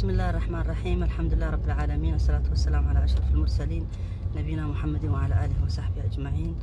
بسم الله الرحمن الرحيم. الحمد لله رب العالمين، والصلاة والسلام على أشرف المرسلين نبينا محمد وعلى آله وصحبه أجمعين.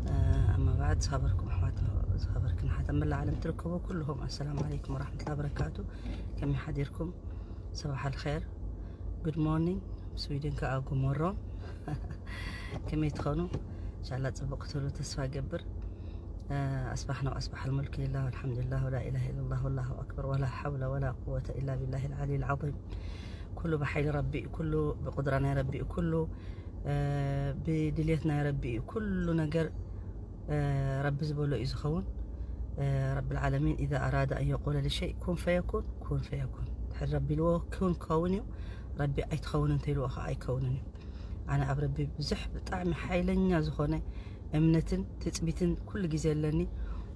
آه، أما بعد، ዝኸበርኩም ኣሕዋት፣ ዝኸበርክን ኣሓት ኣብ መላእ ዓለም ትርከቡ ኩልኹም፣ ኣሰላሙ ዓለይኩም ወራሕመቱላሂ ወበረካቱ። ከመይ ሓዲርኩም? ሰባሕ ኣልኸር፣ ጉድ ሞርኒንግ። ስዊድን ከኣ ጉመሮም። ከመይ ትኾኑ? እንሻላ ጽቡቕ ክትህሉ ተስፋ ገብር። ኣስባሕና ኣስባሕ ልሙልክ ሊላህ ወልሓምዱሊላህ ወላ ኢላሃ ኢለላህ ወላሁ ኣክበር ወላ ሓውለ ወላ ቁወተ ኢላ ቢላሂ ልዓሊ ልዓዚም። ኩሉ ብሓይሊ ረቢ እዩ፣ ኩሉ ብቁድራ ናይ ረቢ እዩ፣ ኩሉ ብድልየት ናይ ረቢ እዩ። ኩሉ ነገር ረቢ ዝበሎ እዩ ዝኸውን። ረቢ ልዓለሚን ኢዛ ኣራዳ ኣን የቁለ ልሸይ ኩን ፈየኩን፣ ኩን ፈየኩን። ድሕሪ ረቢ ኢልዎ ኩን ክኸውን እዩ። ረቢ ኣይትኸውን እንተኢልዎ ከዓ ኣይከውንን እዩ። ኣነ ኣብ ረቢ ብዙሕ ብጣዕሚ ሓይለኛ ዝኾነ እምነትን ትጽቢትን ኩሉ ግዜ ኣለኒ።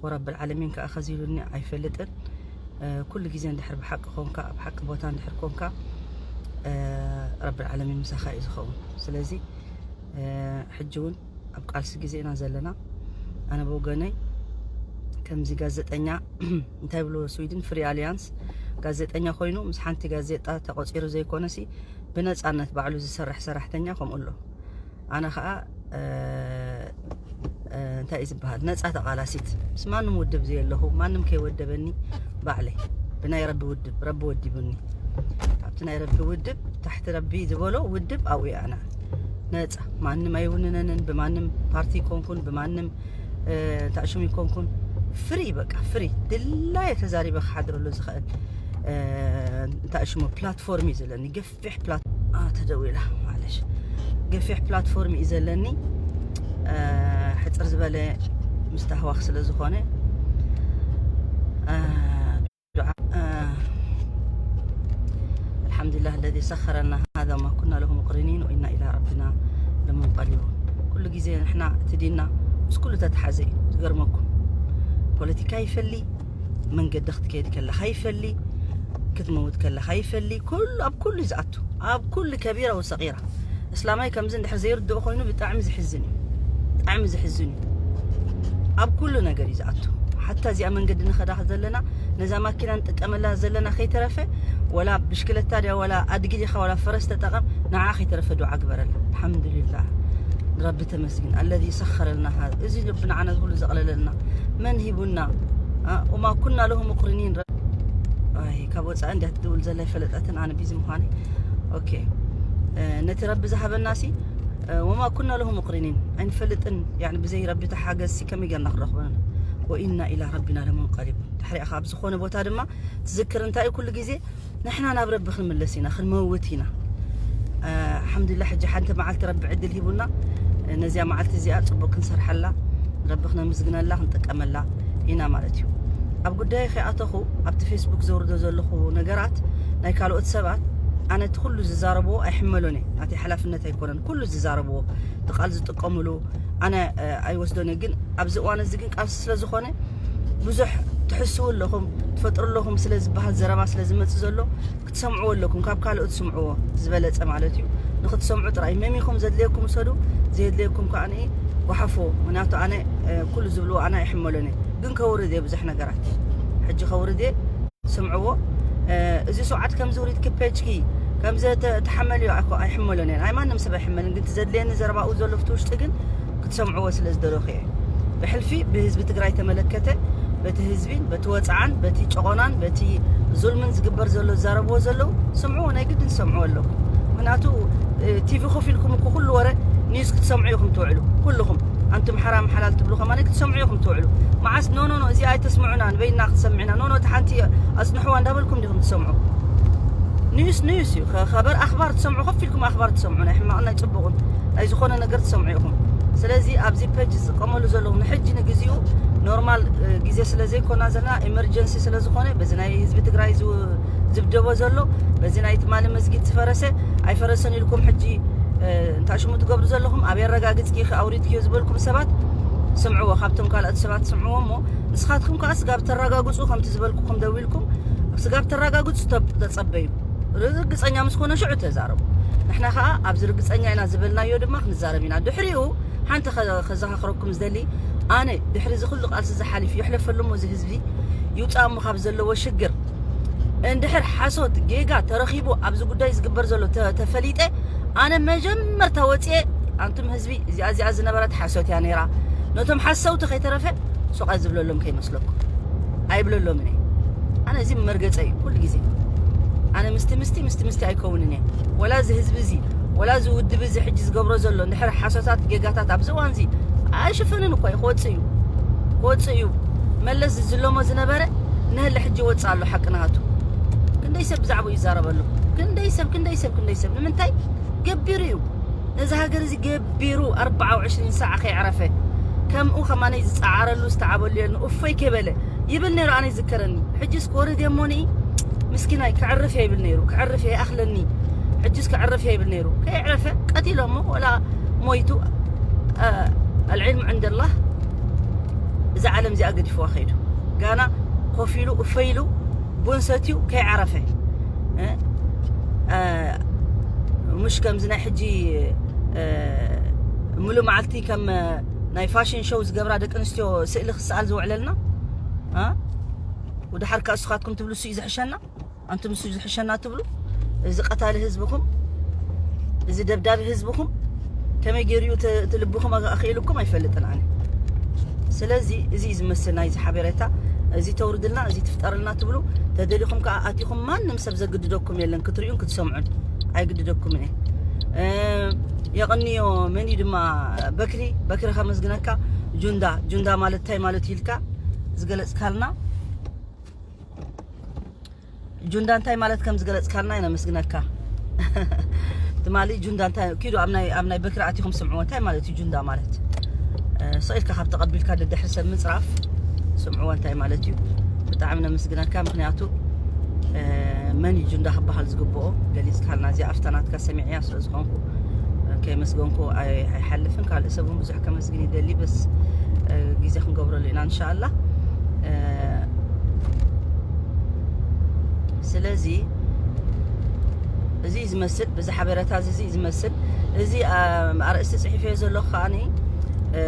ወረብል ዓለሚን ከዓ ኸዚሉኒ ኣይፈልጥን። ኩሉ ግዜ እንድሕር ብሓቂ ኮንካ፣ ኣብ ሓቂ ቦታ እንድሕር ኮንካ፣ ረብል ዓለሚን ምሳኻ እዩ ዝኸውን። ስለዚ ሕጂ እውን ኣብ ቃልሲ ግዜ ኢና ዘለና። ኣነ ብወገነይ ከምዚ ጋዜጠኛ እንታይ ብሎ ስዊድን ፍሪ ኣሊያንስ ጋዜጠኛ ኮይኑ ምስ ሓንቲ ጋዜጣ ተቆፂሩ ዘይኮነሲ ብነፃነት ባዕሉ ዝሰርሕ ሰራሕተኛ ከምኡ ኣሎ። ኣነ ከዓ እንታይ እዩ ዝበሃል ነፃ ተቃላሲት ምስ ማንም ውድብ ዘየለኹ ማንም ከይወደበኒ ባዕለይ ብናይ ረቢ ውድብ ረቢ ወዲቡኒ ኣብቲ ናይ ረቢ ውድብ ታሕቲ ረቢ ዝበሎ ውድብ ኣብኡ ኣነ ነፃ ማንም ኣይውንነንን ብማንም ፓርቲ ይኮንኩን ብማንም ታሽሙ ይኮንኩን ፍሪ በቃ ፍሪ ድላየ ተዛሪበ ክሓድረሉ ዝኽእል ታሽሙ ፕላትፎርም እዩ ዘለኒ ገፊሕ ፕላት ተደዊላ ማለሽ ገፊሕ ፕላትፎርም እዩ ዘለኒ ሕፅር ዝበለ ምስተህዋኽ ስለ ዝኾነ الحمد لله الذي سخر لنا هذا وما كنا له مقرنين وإنا إلى ربنا لمنقلبون ኩሉ ግዜ ንሕና እቲ ዲንና ምስ ኩሉ ተተሓዘ እዩ ዝገርመኩም ፖለቲካ ይፈሊ መንገዲ ክትከይድ ከለኻ ይፈሊ ክትመውት ከለኻ ይፈሊ ኩሉ ኣብ ኩሉ እዩ ዝኣቱ ኣብ ኩሉ ከቢራ ወሰቂራ እስላማይ ከምዚ እንድሕር ዘይርድኦ ኮይኑ ብጣዕሚ ዝሕዝን እዩ ብጣዕሚ ዝሕዝን እዩ ኣብ ኩሉ ነገር እዩ ዝኣቱ ሓታ እዚኣ መንገዲ ንኸዳ ዘለና ነዛ ማኪና ንጥቀመላ ዘለና ከይተረፈ ወላ ብሽክለታ ድያ ወላ ኣድጊ ዲኻ ወላ ፈረስ ተጠቐም ንዓ ከይተረፈ ዱዓ ግበረላ ኣልሓምዱሊላህ ንረቢ ተመስግን ኣለዚ ሰኸረልና እዚ ልቢ ንዓና ዝብሉ ዘቕለለልና መን ሂቡና ወማ ኩና ለሁ ሙቅሪኒን ካብ ወፃኢ እንዲያ ትድውል ዘላ ይፈለጠትን ኣነ ቢዚ ምዃነ ኦኬ ነቲ ረቢ ዝሃበና ሲ ወማ ኩና ለሁ ሙቅሪኒን ኣይንፈልጥን ብዘይ ረቢ ተሓገዝ ሲ ከመይ ገርና ክንረኽቦ ወኢና ኢላ ረቢና ለሙንቀሊቡን ድሕሪኣ ካብ ዝኾነ ቦታ ድማ ትዝክር እንታይ ኩሉ ግዜ ንሕና ናብ ረቢ ክንምለስ ኢና ክንመውት ኢና ኣልሓምዱሊላ ሕጂ ሓንቲ መዓልቲ ረቢ ዕድል ሂቡና ነዚኣ መዓልቲ እዚኣ ፅቡቅ ክንሰርሐላ ረቢ ክነምስግነላ ክንጥቀመላ ኢና ማለት እዩ ኣብ ጉዳይ ከይኣተኹ ኣብቲ ፌስቡክ ዘውርዶ ዘለኹ ነገራት ናይ ካልኦት ሰባት ኣነ እቲ ኩሉ ዝዛረብዎ ኣይሕመሎን እየ ናተይ ሓላፍነት ኣይኮነን ኩሉ ዝዛረብዎ እቲ ቃል ዝጥቀምሉ ኣነ ኣይወስዶን እየ ግን ኣብዚ እዋን እዚ ግን ቃልሲ ስለ ዝኾነ ብዙሕ ትሕስው ኣለኹም ትፈጥሩ ኣለኹም ስለ ዝበሃል ዘረባ ስለ ዝመፅእ ዘሎ ክትሰምዕዎ ኣለኩም ካብ ካልኦት ስምዕዎ ዝበለፀ ማለት እዩ ንክትሰምዑ ጥራይ መሚኹም ዘድልየኩም ውሰዱ ዘየድልየኩም ከዓ ጓሓፎ ምክንያቱ ኣነ ኩሉ ዝብልዎ ኣነ ኣይሕመሎን ግን ከውርድ እየ ብዙሕ ነገራት ሕጂ ከውርድ እየ ስምዕዎ እዚ ሰዓት ከምዚ ውሪድኪ ፔጅኪ ከምዚ ተሓመልዮ ኣይኮ ኣይሕመሎን እየ ናይ ማንም ሰብ ኣይሕመልን ግን ዘድልየኒ ዘረባኡ ዘሎ ፍቲ ውሽጢ ግን ክትሰምዕዎ ስለ ዝደለኹ እየ ብሕልፊ ብህዝቢ ትግራይ ተመለከተ በቲ ህዝቢን በቲ ወፅዓን በቲ ጨቆናን በቲ ዙልምን ዝግበር ዘሎ ዝዛረብዎ ዘለዉ ስምዕዎ ናይ ግድን ትሰምዕዎ ኣለኹ ምክንያቱ ቲቪ ኮፍ ኢልኩም እኮ ኩሉ ወረ ኒውስ ክትሰምዑ ኢኹም ትውዕሉ ኩልኹም ኣንቱም ሓራም ሓላል ትብሉ ከማን ክትሰምዑ ኢኹም ትውዕሉ መዓስ ኖ ኖ ኖ እዚ ኣይተስምዑና ንበይና ክትሰምዕና ኖ ኖ እቲ ሓንቲ ኣፅንሕዋ እንዳበልኩም ዲኹም ትሰምዑ ኒውስ ኒውስ እዩ ከበር ኣኽባር ትሰምዑ ከፍ ኢልኩም ኣኽባር ትሰምዑ ናይ ሕማቕ ናይ ፅቡቕን ናይ ዝኾነ ነገር ትሰምዑ ኢኹም ስለዚ ኣብዚ ፐጅ ዝጥቀመሉ ዘለኹ ንሕጂ ንግዚኡ ኖርማል ግዜ ስለ ዘይኮና ዘለና ኤመርጀንሲ ስለ ዝኾነ በዚ ናይ ህዝቢ ትግራይ ዝብደቦ ዘሎ በዚ ናይ ትማሊ መስጊድ ዝፈረሰ ኣይፈረሰን ኢልኩም ሕጂ እንታይ ሽሙ ትገብሩ ዘለኹም ኣብ የረጋግፅኪ ኣውሪድክዮ ዝበልኩም ሰባት ስምዕዎ ካብቶም ካልኦት ሰባት ስምዕዎ እሞ ንስኻትኩም ከዓ ስጋብ ተረጋግፁ ከምቲ ዝበልኩኹም ደዊልኩም ስጋብ ተረጋግፁ ተፀበዩ ርግፀኛ ምስ ኮነ ሽዑ ተዛረቡ ንሕና ከዓ ኣብዚ ርግፀኛ ኢና ዝበልናዮ ድማ ክንዛረብ ኢና ድሕሪኡ ሓንቲ ከዘኻኽረኩም ዝደሊ ኣነ ድሕሪ እዚ ኩሉ ቃልሲ ዝሓሊፍ ይሕለፈሉ ሞ እዚ ህዝቢ ይውፃእ ሞ ካብ ዘለዎ ሽግር እንድሕር ሓሶት ጌጋ ተረኺቡ ኣብዚ ጉዳይ ዝግበር ዘሎ ተ- ተፈሊጠ፣ ኣነ መጀመርታ ወፅኤ፣ ኣንቱም ህዝቢ፣ እዚኣ እዚኣ ዝነበረት ሓሶት እያ ነይራ፣ ነቶም ሓሰውቲ ከይተረፈ ሱቕ ዝብለሎም ከይመስለኩም፣ ኣይብለሎምን እየ። ኣነ እዚ መርገፀ እዩ ኩሉ ግዜ። ኣነ ምስቲ ምስቲ ምስቲ ምስቲ ኣይከውንን እየ። ወላ እዚ ህዝቢ እዚ፣ ወላ እዚ ውድብ እዚ ሕጂ ዝገብሮ ዘሎ እንድሕር ሓሶታት ጌጋታት ኣብዚ እዋን እዚ ኣይሽፈንን እኮ እዩ፣ ክወፅእ እዩ፣ ክወፅእ እዩ። መለስ ዝዝለሞ ዝነበረ ንህለ ሕጂ ይወፅእ ኣሎ ሓቂ ናቱ። ክንደይ ሰብ ብዛዕባኡ ይዛረበሉ? ክንደይ ሰብ፣ ክንደይ ሰብ፣ ክንደይ ሰብ። ንምንታይ? ገቢሩ እዩ። ነዚ ሃገር እዚ ገቢሩ ኣርብዓ ወዕስሪን ሰዓ ከይዕረፈ፣ ከምኡ ከማነይ ዝፀዓረሉ ዝተዓበሉ የለን፣ እፎይ ከይበለ ይብል ነይሩ። ኣነ ይዝከረኒ። ሕጂስ ክወርድ እየ እሞኒ፣ ምስኪናይ፣ ክዕርፍ እየ ይብል ነይሩ። ክዕርፍ እየ፣ ይኣኽለኒ፣ ሕጂስ ክዕርፍ እየ ይብል ነይሩ። ከይዕረፈ ቀቲሎሞ፣ ወላ ሞይቱ፣ አ፣ ኣልዕልሙ ዕንደላህ። እዛ ዓለም እዚኣ ገዲፍዋ ከይዱ፣ ጋና ኮፍ ኢሉ እፎይ ኢሉ ቡን ሰትዩ ከይዓረፈ፣ እ፣ እ፣ ሙሽ ከምዚ ናይ ሕጂ፣ እ፣ ሙሉ መዓልቲ ከም ናይ ፋሽን ሾው ዝገብራ ደቂ ኣንስትዮ ስእሊ ክሰኣል ዝውዕለልና፣ እ፣ ወድሓር ከኣ ንስኻትኩም ትብሉ እሱ እዩ ዝሕሸና፣ ኣንቱም እሱ እዩ ዝሕሸና ትብሉ። እዚ ቀታሊ ህዝብኹም፣ እዚ ደብዳቢ ህዝብኹም ከመይ ገይሩ እዩ እቲ እቲ ልብኹም ኣኽኢሉኩም ኣይፈልጥን ኣነ። ስለዚ እዚ እዩ ዝመስል ናይዚ ሓበሬታ። እዚ ተውርድልና፣ እዚ ትፍጠርልና ትብሉ፣ ተደሊኹም ከኣ ኣቲኹም፣ ማንም ሰብ ዘግድደኩም የለን፣ ክትሪኡን ክትሰምዑን ኣይግድደኩምን እየ። እ፣ የቐንዮ። መን እዩ ድማ በክሪ? በክሪ ከመስግነካ። ጁንዳ፣ ጁንዳ ማለት እንታይ ማለት እዩ ኢልካ ዝገለጽካልና፣ ጁንዳ እንታይ ማለት ከም ዝገለጽካልና ኢና ነመስግነካ። ትማሊ ጁንዳ እንታይ፣ ኪዱ ኣብ ናይ፣ ኣብ ናይ በክሪ ኣቲኹም ስምዕዎ፣ እንታይ ማለት እዩ ጁንዳ ማለት? እ፣ ስቕ ኢልካ ካብ ተቐቢልካ ደድሕሪ ሰብ ምጽራፍ፣ ስምዕዎ እንታይ ማለት እዩ። ብጣዕሚ ነመስግነካ፣ ምኽንያቱ፣ እ፣ መን እዩ ጁንዳ ክበሃል ዝግብኦ ገሊጽካልና። እዚኣ ኣፍታ ናትካ ሰሚዐያ ስለ ዝኾንኩ፣ እ፣ ከየመስገንኩ ኣይ-፣ ኣይሓልፍን። ካልእ ሰብ እውን ብዙሕ ከመስግን ይደሊ፣ በስ፣ እ፣ ግዜ ክንገብረሉ ኢና እንሻኣላ። እ፣ ስለዚ እዚ እዩ ዝመስል፣ ብዚ ሓበሬታ እዚ እዩ ዝመስል። እዚ፣ እ፣ ኣርእስቲ ጽሒፈዮ ዘለኹ ከኣኒ፣ እ፣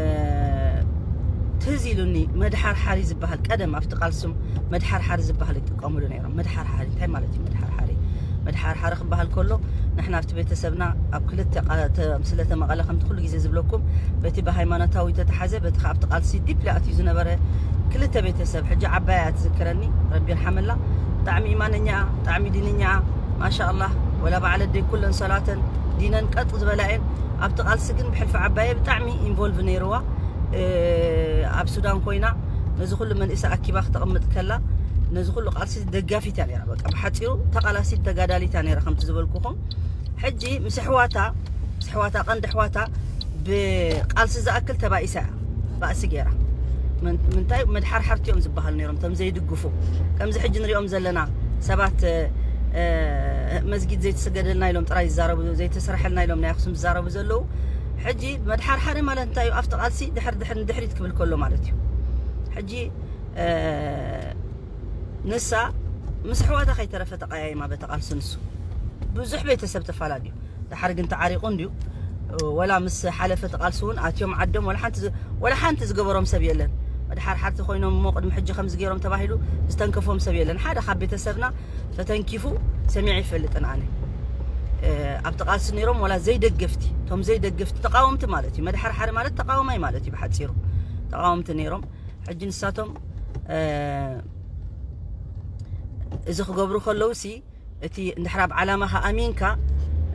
ትዝ ኢሉኒ፣ መድሓርሓሪ ዝበሃል፣ ቀደም ኣብቲ ቃልስም መድሓርሓሪ ዝበሃል ይጥቀሙሉ ነይሮም። መድሓርሓሪ እንታይ ማለት እዩ? መድሓርሓሪ፣ መድሓርሓሪ ክበሃል ከሎ፣ ንሕና ኣብቲ ቤተሰብና ኣብ ክልተ ቃ-፣ ተ-፣ ምስለተ መቐለ፣ ከምቲ ኩሉ ግዜ ዝብለኩም፣ በቲ ብሃይማኖታዊ ተተሓዘ፣ በቲ ከኣ ኣብቲ ቃልሲ ዲፕሊ ኣትዩ ዝነበረ ክልተ ቤተሰብ፣ ሕጂ ዓባያ እያ ትዝክረኒ፣ ረቢ ይርሓመላ። ብጣዕሚ ኢማነኛ፣ ብጣዕሚ ዲንኛ፣ ማሻ ኣላህ። ወላ በዓል ኣደይ ኩለን ሰላተን ዲነን ቀጥ ዝበላ እየን። ኣብቲ ቃልሲ ግን ብሕልፊ ዓባየ ብጣዕሚ ኢንቮልቭ ነይርዋ። እ፣ ኣብ ሱዳን ኮይና ነዚ ኩሉ መንእሰይ ኣኪባ ክተቕምጥ ከላ፣ ነዚ ኩሉ ቃልሲ ደጋፊት እያ ነይራ። በቃ ብሓጺሩ ተቓላሲት ተጋዳሊት እያ ነይራ፣ ከምቲ ዝበልኩኹም። ሕጂ ምስ ኣሕዋታ፣ ምስ ኣሕዋታ፣ ቀንዲ ኣሕዋታ ብቃልሲ ዝኣክል ተባኢሳ እያ፣ ባእሲ ገይራ። ምን-፣ ምንታይ መድሓርሓርቲ እዮም ዝበሃሉ ነይሮም፣ እቶም ዘይድግፉ። ከምዚ ሕጂ ንሪኦም ዘለና ሰባት፣ እ፣ እ፣ መስጊድ ዘይተሰገደልና ኢሎም ጥራይ ዝዛረቡ፣ ዘይተሰርሐልና ኢሎም ናይ ኣኽሱም ዝዛረቡ ዘለዉ። ሕጂ መድሓርሓሪ ማለት እንታይ እዩ? ኣብቲ ቃልሲ ድሕር፣ ድሕር፣ ንድሕሪት ክብል ከሎ ማለት እዩ። ሕጂ፣ እ፣ ንሳ ምስ ኣሕዋታ ከይተረፈ ተቀያይማ በቲ ቃልሲ ንሱ። ብዙሕ ቤተሰብ ተፋላልዩ። ደሓር ግን ተዓሪቑ እንድዩ። ወላ ምስ ሓለፈ እቲ ቃልሲ እውን ኣትዮም ዓዶም ወላ ሓንቲ ዝ-፣ ወላ ሓንቲ ዝገበሮም ሰብ የለን። መድሓርሓርቲ ኮይኖም እሞ ቅድሚ ሕጂ ከምዚ ገይሮም ተባሂሉ ዝተንከፎም ሰብ የለን። ሓደ ካብ ቤተሰብና ተተንኪፉ ሰሚዐ ይፈልጥን ኣነ። እ፣ ኣብቲ ቃልሲ ነይሮም ወላ ዘይደገፍቲ፣ እቶም ዘይደገፍቲ ተቃወምቲ ማለት እዩ። መድሓርሓሪ ማለት ተቃዋማይ ማለት እዩ ብሓጺሩ። ተቃወምቲ ነይሮም። ሕጂ ንሳቶም፣ እ፣ እዚ ክገብሩ ከለውሲ፣ እቲ እንድሕር ኣብ ዓላማኻ ኣሚንካ፣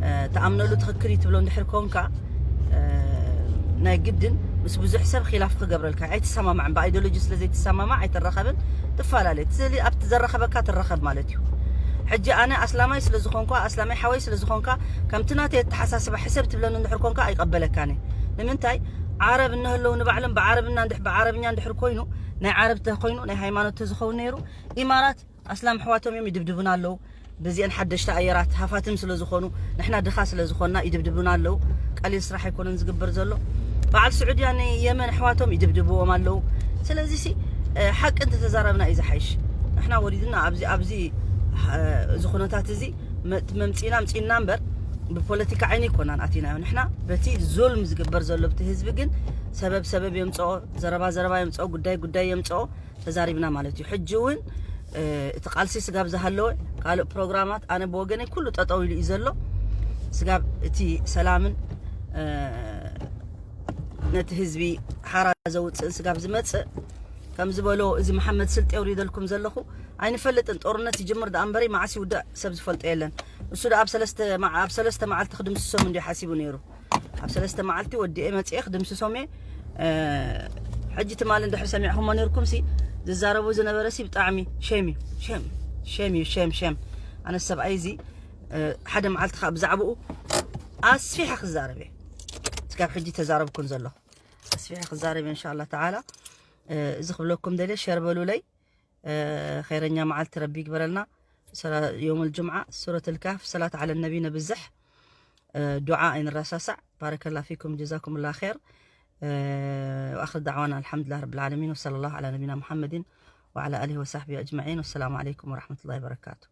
እ፣ ትኣምነሉ ትኽክል እዩ ትብሎ እንድሕር ኮንካ፣ እ፣ ናይ ግድን ምስ ብዙሕ ሰብ ኺላፍ ክገብረልካ ኣይትሰማማዕን። ብኣይዲዮሎጂ ስለ ዘይትሰማማዕ ኣይትራኸብን፣ ትፈላለየ። እቲ ዘሊ-፣ ኣብቲ ዘራኸበካ ትራኸብ ማለት እዩ። ሕጂ ኣነ ኣስላማይ ስለ ዝኾንኳ፣ ኣስላማይ ሓወይ ስለ ዝኾንካ፣ ከምቲ ናተይ ኣተሓሳስባ ሕሰብ ትብለኒ እንድሕር ኮንካ ኣይቀበለካን እየ። ንምንታይ? ዓረብ እነህለዉ ንባዕሎም ብዓረብና እንድሕ-፣ ብዓረብኛ እንድሕር ኮይኑ፣ ናይ ዓረብ ተኾይኑ፣ ናይ ሃይማኖት ተዝኸውን ነይሩ፣ ኢማራት ኣስላም ኣሕዋቶም እዮም ይድብድቡና ኣለዉ። በዚአን ሓደሽቲ ኣየራት ሃፋትም ስለ ዝኾኑ፣ ንሕና ድኻ ስለ ዝኾንና ይድብድቡና ኣለዉ። ቀሊል ስራሕ ኣይኮነን ዝግበር ዘሎ። በዓል ስዑድያ ንየመን ኣሕዋቶም ይድብድብዎም ኣለዉ። ስለዚሲ፣ እ፣ ሓቂ እንተተዛረብና እዩ ዝሓይሽ። ንሕና ወሪድና ኣብዚ፣ ኣብዚ፣ እ፣ እዚ ኩነታት እዚ መ-፣ መምጺእና፣ ኣምጺእና እምበር ብፖለቲካ ዓይኒ ኣይኮናን ኣቲናዮ። ንሕና በቲ ዙልም ዝግበር ዘሎ ብቲ ህዝቢ ግን ሰበብ ሰበብ የምጽኦ፣ ዘረባ ዘረባ የምጽኦ፣ ጉዳይ ጉዳይ የምጽኦ። ተዛሪብና ማለት እዩ። ሕጂ እውን፣ እቲ ቃልሲ ስጋብ ዝሃለወ ካልእ ፕሮግራማት ኣነ ብወገነይ ኩሉ ጠጠው ኢሉ እዩ ዘሎ። ስጋብ እቲ ሰላምን ነቲ ህዝቢ ሓራ ዘውፅእን ስጋብ ዝመፅእ፣ ከም ዝበሎ እዚ መሓመድ ስልጤ ውሪደልኩም ዘለኹ ኣይንፈልጥን። ጦርነት ይጅምር ደኣ እምበሪ መዓስ ይውዳእ ሰብ ዝፈልጦ የለን። እሱ ደኣ ኣብ ሰለስተ መዓ- ኣብ ሰለስተ መዓልቲ ክድምስሶም እንዲ ሓሲቡ ነይሩ። ኣብ ሰለስተ መዓልቲ ወዲኤ መፅኤ ክድምስሶም እየ። ሕጂ ትማሊ እንድሕር ሰሚዕኹሞ ነርኩም ሲ ዝዛረቡ ዝነበረ ሲ ብጣዕሚ ሸም እዩ። ሸም ሸም እዩ። ሸም ሸም ኣነ ሰብኣይ እዚ ሓደ መዓልቲ ከዓ ብዛዕባኡ ኣስፊሐ ክዛረብ እየ። እስካብ ሕጂ ተዛረብኩን ዘለኹ ኣስፊሐ ክዛረብ እየ። እንሻላ ተዓላ እዚ ክብለኩም ደልየ ሸር በሉለይ። ኸይረኛ መዓልቲ ረቢ ይግበረልና። ዮም ልጅምዓ ሱረት ልካፍ ሰላት ዓለ ነቢ ነብዝሕ ዱዓ ኣይንረሳሳዕ። ባረከላ ፊኩም ጀዛኩም ላ ር። وآخر دعوانا الحمد لله رب العالمين وصلى الله على نبينا محمد وعلى آله وصحبه أجمعين والسلام عليكم ورحمة الله وبركاته